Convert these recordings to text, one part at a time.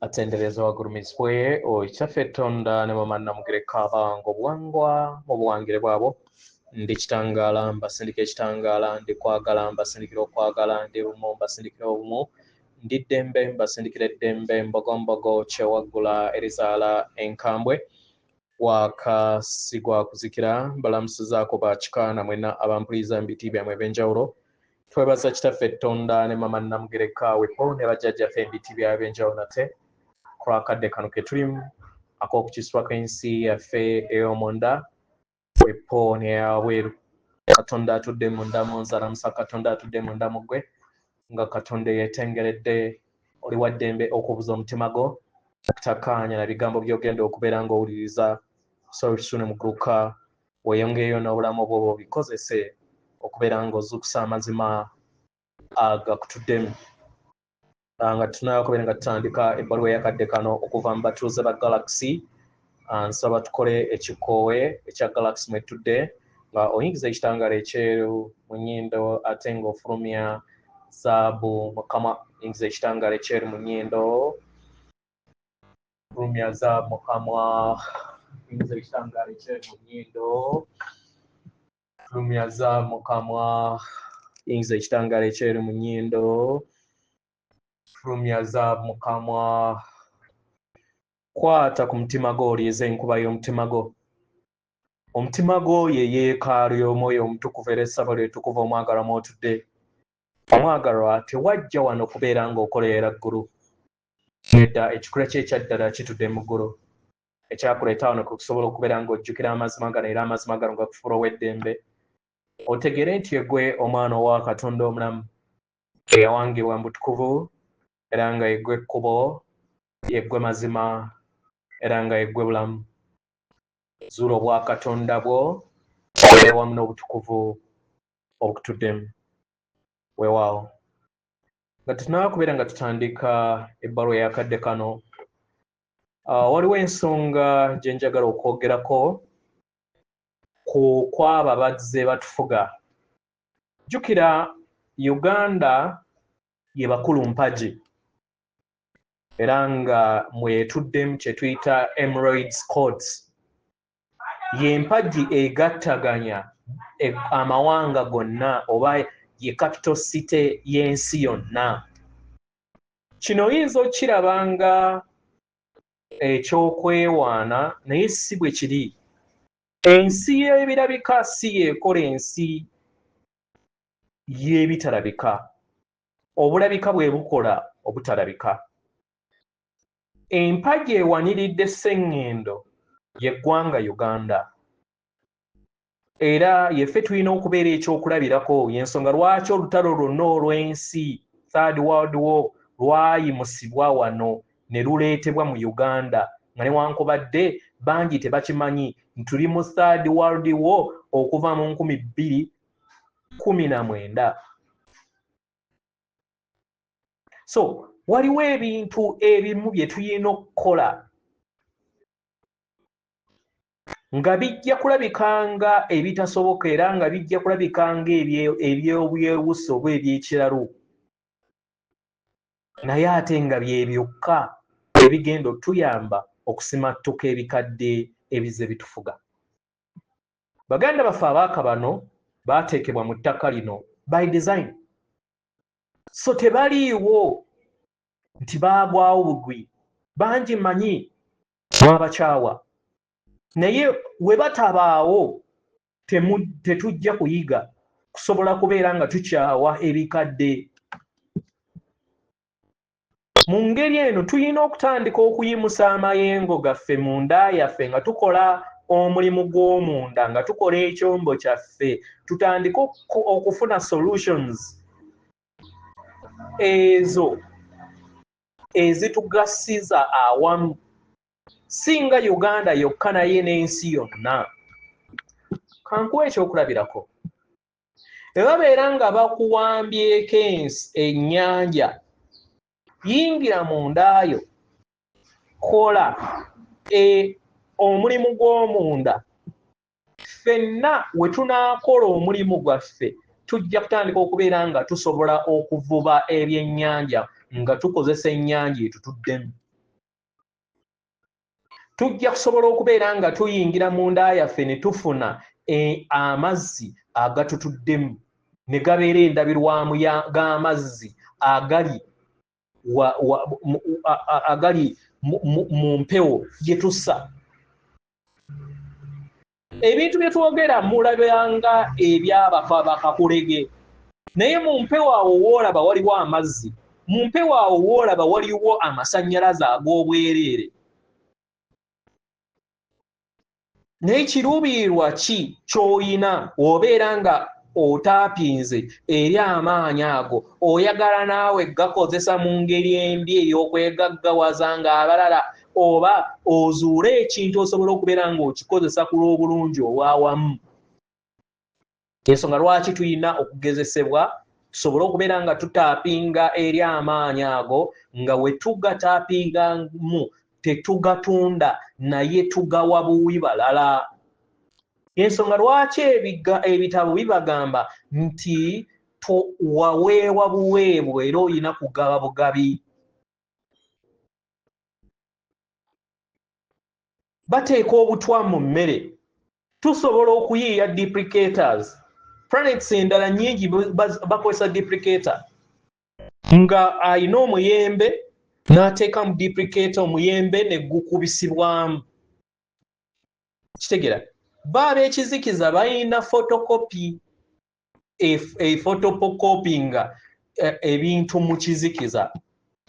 Atendereza wagulumizibwe oyo Kitaffe Tonda ne Maama Namugereka abawanga obuwangwa mu buwangire bwabwo. Ndi kitangaala mbasindika ekitangaala, ndi kwagala mbasindikira okwagala, ndi bumu mbasindikira obumu, ndi ddembe mbasindikira eddembe, mbogombogo kyewaggula erizaala enkambwe, gwaka si gwa kuzikira. Mbalamusizaako bakika na mwenna abampuliriza mu biti byammwe eby'enjawulo. Twebaza Kitaffe Tonda ne Maama Namugereka wepo ne bajjajjaffe ebiti byabwe eby'enjawulo nate kulwakadde kano ke tulimu ak'okukisibwa kw'ensi yaffe ey'omunda wepo n'eyawabweru. Katonda atudde munda mu nze alamusa Katonda atudde munda mu ggwe, nga Katonda eyeetengeredde oli wa ddembe okubuza omutima gwo okutakkaanya na bigambo by'ogenda okubeera ng'owuliriza. Solusune muguluka weeyongereyo n'obulamu bwo bw'obikozese okubeera ng'ozuukusa amazima agakutuddemu. Nga tunaba kubeera nga tutandika ebbaluwa eyakadde kano okuva mu batuuze ba Galaxy, nsaba tukole ekikoowe ekya Galaxy mwetudde, nga oyingiza ekitangaala ekyeru mu nnyindo ate ng'ofulumya zaabu mu kamwa. Yingiza ekitangaala ekyeru mu nnyindo, fulumya zaabu mu kamwa. Yingiza ekitangaala ekyeru mu nnyindo, fulumya zaabu mu kamwa. Yingiza ekitangaala ekyeru mu nnyindo, fulumya zaabu mu kamwa. Kwata ku mutima gwo oliize enkuba y'omutima gwo. Omutima gwo ye yeekaalu y'Omwoyo Omutukuvu era essabo lye ettukuvu omwagalwa mw'otudde. Omwagalwa, tewajja wano kubeera ng'okolerera ggulu. Nedda, ekikula kye ekyaddala kitudde mu ggulu. Ekyakuleeta wano kwe kusobola okubeera ng'ojjukira amazima gano era amazima gano gakufuula ow'eddembe. Otegeere nti eggwe omwana owa Katonda omulamu eyawangibwa mu butukuvu, era nga yeggwe kkubo, yeggwe mazima, era nga yeggwe bulamu. Zuula obwakatonda bwo obeere wamu n'obutukuvu obukutuddemu. Weewaawo. Nga tetunnaba kubeera nga tutandika ebbaluwa ey'akadde kano, waliwo ensonga gye njagala okwogerako ku kw'abo abazze batufuga. Jjukira Uganda ye bakulu mpagi era nga mwetuddemu kye tuyita Emeralds Court, ye mpagi egattaganya amawanga gonna oba ye capital city y'ensi yonna. Kino oyinza okukiraba nga eky'okwewaana, naye si bwe kiri. Ensi y'ebirabika si y'ekola ensi y'ebitalabika. Obulabika bwe bukola obutalabika. Empagi ewaniridde Sseŋŋendo y'eggwanga Uganda. Era yeffe tulina okubeera ekyokulabirako. Y'ensonga lwaki olutalo lwonna olw'ensi, Third World War, lwayimusibwa wano ne luleetebwa mu Uganda, nga newankubadde bangi tebakimanyi nti tuli mu Third World War okuva mu 2019. So waliwo ebintu ebimu bye tulina okukola nga bijja kulabika nga ebitasoboka era nga bijja kulabika nga ebyobwewusi oba ebyekiralu, naye ate nga bye byokka ebigenda otuyamba okusimattuka ebikadde ebizze bitufuga. Baganda baffe abaaka bano baateekebwa mu ttaka lino by design, so tebaliiwo nti baagwawo bugwi. Bangi mmanyi mwabakyawa, naye we batabaawo tetujja kuyiga kusobola kubeera nga tukyawa ebikadde. Mu ngeri eno tulina okutandika okuyimusa amayengo gaffe munda yaffe nga tukola omulimu gw'omunda, nga tukola ekyombo kyaffe, tutandike okufuna solutions ezo ezitugasiza awamu, si nga Uganda yokka naye n'ensi yonna. Kankuwa ekyokulabirako. Bwe babeera nga bakuwambyeko ennyanja, yingira mundaayo, kola omulimu gw'omunda. Ffenna we tunaakola omulimu gwaffe tujja kutandika okubeera nga tusobola okuvuba ebyennyanja nga tukozesa ennyanja etutuddemu. Tujja kusobola okubeera nga tuyingira munda yaffe ne tufuna amazzi agatutuddemu, ne gabeera endabirwamu g'amazzi agali mu mpewo gye tussa. Ebintu bye twogera mulabanga ebyabakakulege, naye mu mpewo awo woolaba waliwo amazzi, mu mpewo awo woolaba waliwo amasannyalaze ag'obwereere. Naye kiruubirirwa ki ky'oyina obeera nga otaapinze eri amaanyi ago, oyagala naawe gakozesa mu ngeri embi ey'okwegaggawaza ng'abalala, oba ozuule ekintu osobola okubeera ng'okikozesa ku lw'obulungi obw'awamu. Ensonga lwaki tulina okugezesebwa tusobole okubeera nga tutaapinga eri amaanyi ago, nga we tugataapingamu tetugatunda naye tugawa buwi balala. Ensonga lwaki ebitabo bibagamba nti waweebwa buweebwa era olina kugaba bugabi. Bateeka obutwa mu mmere, tusobola okuyiiya duplicators. Planets endala nnyingi bakozesa duplicator, nga alina omuyembe n'ateeka mu duplicator omuyembe ne gukubisibwamu. Kitegeera, bo ab'ekizikiza balina photocopy, photocopyinga ebintu mu kizikiza,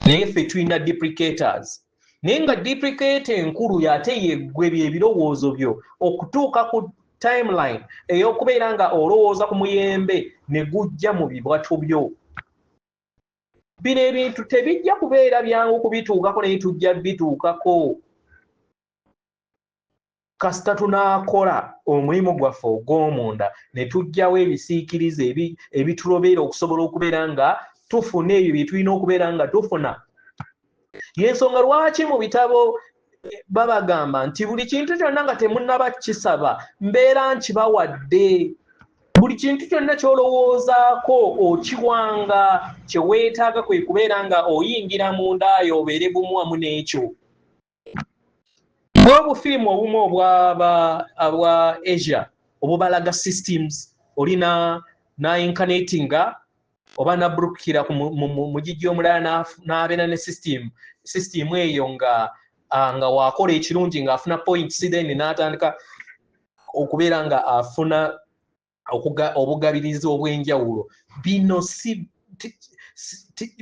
naye ffe tulina duplicators. Naye nga duplicator enkulu y'ate yeggwe by'ebirowoozo byo okutuuka ku timeline ey'okubeera nga olowooza ku muyembe ne gujja mu bibatu byo. Bino ebintu tebijja kubeera byangu kubituukako, naye tujja bituukako kasita tunaakola omulimu gwaffe ogw'omunda ne tuggyawo ebisiikirize ebitulobeera okusobola okubeera nga tufuna ebyo bye tulina okubeera nga tufuna. Y'ensonga lwaki mu bitabo babagamba nti buli kintu kyonna nga temunnaba kisaba mbeera nkibawadde. Buli kintu kyonna ky'olowoozaako okiwanga, kye weetaaga kwe kubeera nga oyingira munda yo obeere bumu wamu n'ekyo. Obufirimu obumu obwa Asia obubalaga systems, olina na-incarnatinga oba naburukira ku mugigi omulala n'abeera ne system eyo nga wakola ekirungi ng'afuna points, then n'atandika okubeera nga afuna obugabirizi obw'enjawulo. Bino si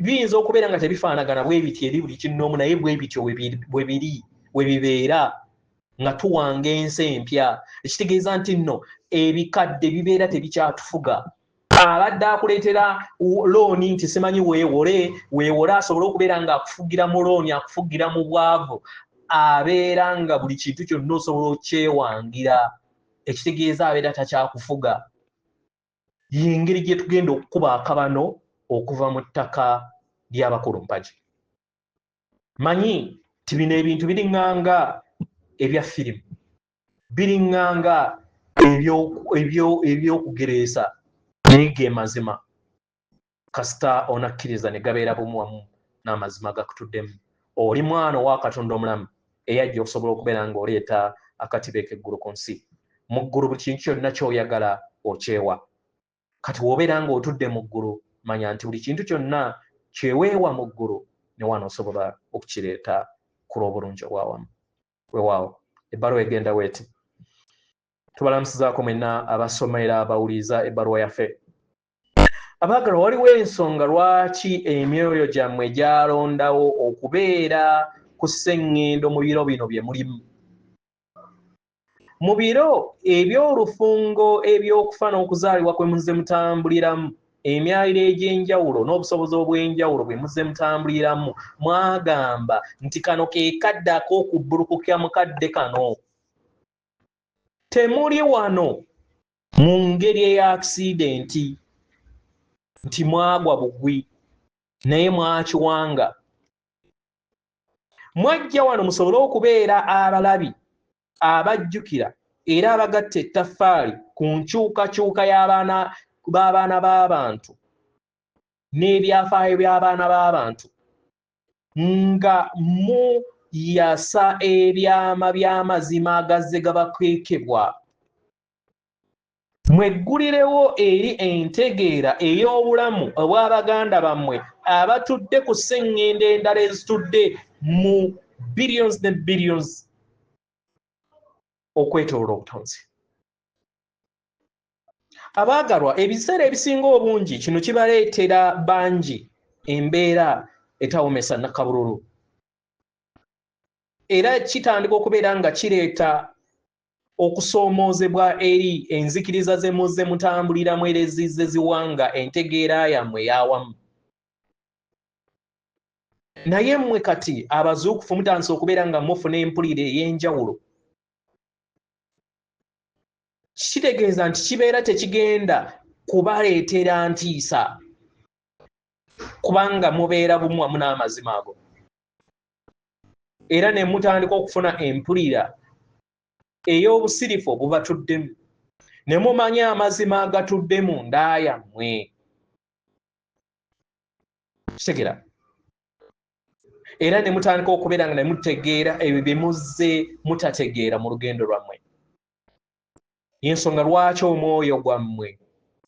biyinza okubeera nga tebifaanagana bwe bityo eri buli kinnoomu, naye bwe bityo bwe biri we bibeera nga tuwanga ensi empya. Ekitegeeza nti nno ebikadde bibeera tebikyatufuga. Abadde akuleetera looni nti simanyi weewole weewole asobole okubeera nga akufugira mu looni, akufugira mu bwavu, abeera nga buli kintu kyonna osobola okyewangira. Ekitegeeza abeera takyakufuga. Y'engeri gye tugenda okukuba akabano okuva mu ttaka ly'abakulu mpagi. Manyi nti bino ebintu biriŋŋanga ebya firimu, biriŋŋanga ebyokugereesa, naye ge mazima. Kasita onakkiriza ne gabeera bumu wamu n'amazima gakutuddemu. Oli mwana owa Katonda omulamu eyajja okusobola okubeera ng'oleeta akatiba ek'eggulu ku nsi. Mu ggulu buli kintu kyonna ky'oyagala okyewa. Kati w'obeera ng'otudde mu ggulu, manya nti buli kintu kyonna kyeweewa mu ggulu ne wano osobola okukireeta ku lw'obulungi obwawamu. Weewaawo, ebbaluwa egenda bw'eti. Tubalamusizaako mwenna abasoma era abawuliriza ebbaluwa yaffe. Abaagalwa, waliwo ensonga lwaki emyoyo gyammwe gyalondawo okubeera ku sseŋŋendo mu biro bino bye mulimu. Mu biro eby'olufungo eby'okufa n'okuzaalibwa kwe muzze mutambuliramu, emyaliro egy'enjawulo n'obusobozi obw'enjawulo bwe muzze mutambuliramu, mwagamba nti kano ke kadde ak'okubbulukukira mu kadde kano. Temuli wano mu ngeri eya akisidenti nti mwagwa bugwi, naye mwakiwanga. Mwajja wano musobole okubeera abalabi abajjukira era abagatta ettaffaali ku nkyukakyuka b'abaana b'abantu n'ebyafaayo by'abaana b'abantu, nga yasa ebyama by'amazima agazze gabakwekebwa. Mweggulirewo eri entegeera ey'obulamu obw'abaganda bammwe abatudde ku sseŋŋendo endala ezitudde mu billions ne billions okwetooloola obutonzi. Abaagalwa, ebiseera ebisinga obungi kino kibaleetera bangi embeera etawomesa nakabululu, era kitandika okubeera nga kireeta okusoomoozebwa eri enzikiriza ze muzze mutambuliramu era ezizze ziwanga entegeera yammwe ey'awamu. Naye mmwe kati abazuukufu mutandise okubeera nga mufuna empulira ey'enjawulo. Kitegeeza nti kibeera tekigenda kubaleetera ntiisa, kubanga mubeera bumu wamu n'amazima ago, era ne mutandika okufuna empulira ey'obusirifu obubatuddemu, ne mumanya amazima agatudde mu nda yammwe. Kitegera? Era ne mutandika okubeera nga ne mutegeera ebyo bye muzze mutategeera mu lugendo lwammwe. Y'ensonga lwaki omwoyo gwammwe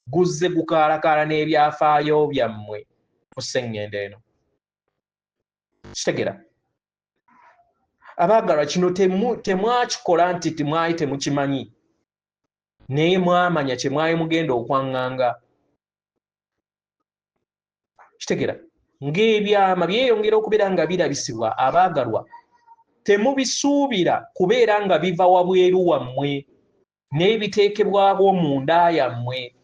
guzze gukaalakaala n'ebyafaayo byammwe ku sseŋŋendo eno. Kitegera? Abaagalwa, kino temwakikola nti timwali temukimanyi, naye mwamanya kye mwali mugenda okwaŋŋanga. Kitegera? Ng'ebyama byeyongera okubeera nga birabisibwa, abaagalwa, temubisuubira kubeera nga biva wabweru wammwe n'ebiteekebwawo mu nda yammwe.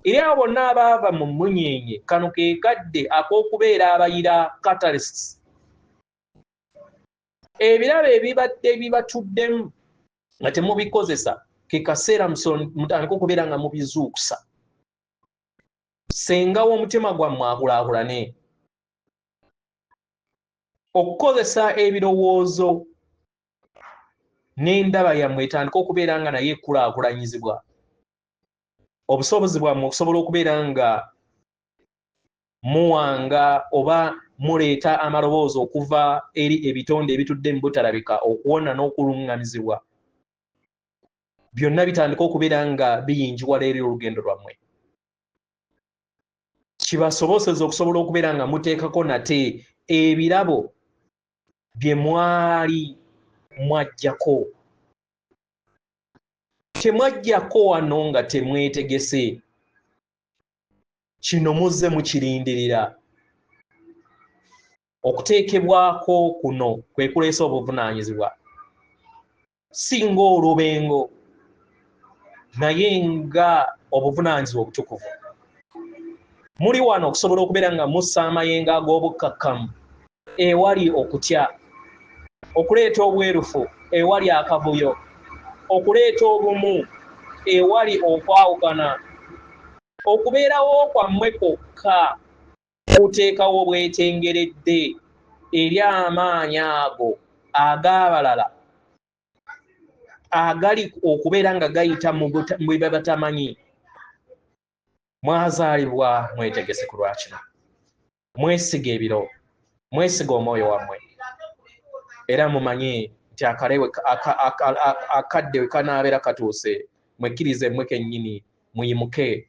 Era abo bonna abaava mu mmunyeenye, kano ke kadde ak'okubeera abayira, catalysts. Ebirabo ebibadde bibatuddemu nga temubikozesa, ke kaseera mutandike okubeera nga mubizuukusa. Ssenga w'omutima gwammwe akulaakulane. Okukozesa ebirowoozo n'endaba yammwe etandike okubeera nga naye ekulaakulanyizibwa. Obusobozi bwammwe okusobola okubeera nga muwanga oba muleeta amaloboozi okuva eri ebitonde ebitudde mu butalabika okuwona n'okuluŋŋamizibwa, byonna bitandika okubeera nga biyingiwala eri olugendo lwammwe. Kibasoboseza okusobola okubeera nga muteekako nate ebirabo bye mwali mwaggyako. Temwaggyako wano nga temwetegese. Kino muzze mukirindirira. Okuteekebwako kuno kwe kuleese obuvunaanyizibwa, si ng'olubengo, naye nga obuvunaanyizibwa obutukuvu. Muli wano okusobola okubeera nga mussa amayengo ag'obukkakkamu ewali okutya, okuleeta obwerufu ewali akavuyo, okuleeta obumu ewali okwawukana. Okubeerawo kwammwe kwokka kuteekawo obwetengeredde eri amaanyi ago ag'abalala agali okubeera nga gayita mu bye batamanyi. Mwazaalibwa mwetegese ku lwa kino. Mwesiga ebiro, mwesiga omwoyo wammwe, era mumanye nti akadde we kanaabeera katuuse, mwekkirize mmwe kennyini muyimuke,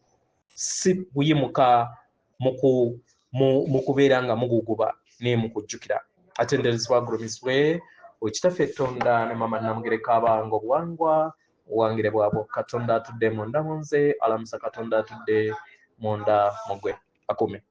si kuyimuka mu kubeera nga muguguba, naye mu kujjukira. Atenderezebwa agulumizibwe Ekitaffe Tonda ne Maama Namugereka, abanga obuwangwa obuwangire bwabwo. Katonda atudde munda mu nze alamusa Katonda atudde munda mu ggwe akume.